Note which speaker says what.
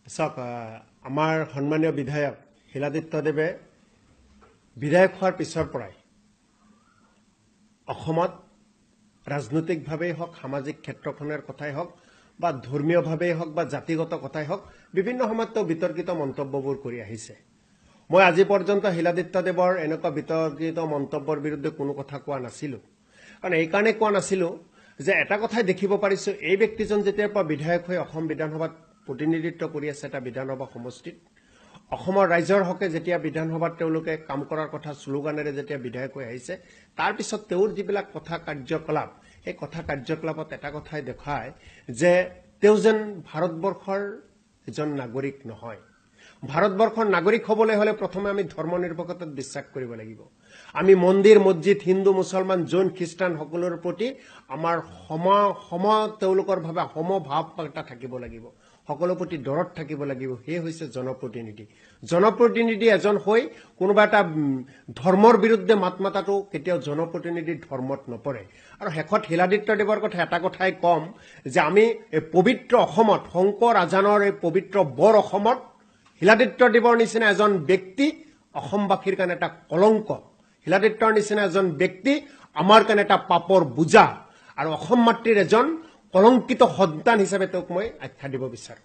Speaker 1: চাওক, আমাৰ সন্মানীয় বিধায়ক শিলাদিত্য দেৱে বিধায়ক হোৱাৰ পিছৰ পৰাই অসমত ৰাজনৈতিকভাৱেই হওক, সামাজিক ক্ষেত্ৰখনৰ কথাই হওক বা ধৰ্মীয়ভাৱেই হওক বা জাতিগত কথাই হওক, বিভিন্ন সময়ত তেওঁ বিতৰ্কিত মন্তব্যবোৰ কৰি আহিছে। মই আজি পৰ্যন্ত শিলাদিত্য দেৱৰ এনেকুৱা বিতৰ্কিত মন্তব্যৰ বিৰুদ্ধে কোনো কথা কোৱা নাছিলোঁ। কাৰণ এইকাৰণে কোৱা নাছিলোঁ যে এটা কথাই দেখিব পাৰিছোঁ, এই ব্যক্তিজন যেতিয়াৰ পৰা বিধায়ক হৈ অসম বিধানসভাত প্ৰতিনিধিত্ব কৰি আছে, এটা বিধানসভা সমষ্টিত অসমৰ ৰাইজৰ হকে যেতিয়া বিধানসভাত তেওঁলোকে কাম কৰাৰ কথা শ্লোগানেৰে যেতিয়া বিধায়ক হৈ আহিছে, তাৰপিছত তেওঁৰ যিবিলাক কথা কাৰ্যকলাপ, সেই কথা কাৰ্যকলাপত এটা কথাই দেখুৱায় যে তেওঁ যেন ভাৰতবৰ্ষৰ এজন নাগৰিক নহয়। ভাৰতবৰ্ষৰ নাগৰিক হ'বলৈ হ'লে প্ৰথমে আমি ধৰ্ম নিৰপেক্ষতাত বিশ্বাস কৰিব লাগিব। আমি মন্দিৰ, মছজিদ, হিন্দু, মুছলমান, জৈন, খ্ৰীষ্টান সকলোৰে প্ৰতি আমাৰ সম সম তেওঁলোকৰ ভাৱে সমভাৱ এটা থাকিব লাগিব, সকলোৰ প্ৰতি দৰদ থাকিব লাগিব। সেয়ে হৈছে জনপ্ৰতিনিধি। জনপ্ৰতিনিধি এজন হৈ কোনোবা এটা ধৰ্মৰ বিৰুদ্ধে মাত মাতাটো কেতিয়াও জনপ্ৰতিনিধিৰ ধৰ্মত নপৰে। আৰু শেষত শিলাদিত্য দেৱৰ কথা এটা কথাই ক'ম যে আমি এই পবিত্ৰ অসমত, শংকৰ আজানৰ এই পবিত্ৰ বৰ অসমত শিলাদিত্য দেৱৰ নিচিনা এজন ব্যক্তি অসমবাসীৰ কাৰণে এটা কলংক। শিলাদিত্যৰ নিচিনা এজন ব্যক্তি আমাৰ কাৰণে এটা পাপৰ বোজা আৰু অসম মাতৃৰ এজন কলংকিত সন্তান হিচাপে তেওঁক মই আখ্যা দিব বিচাৰোঁ।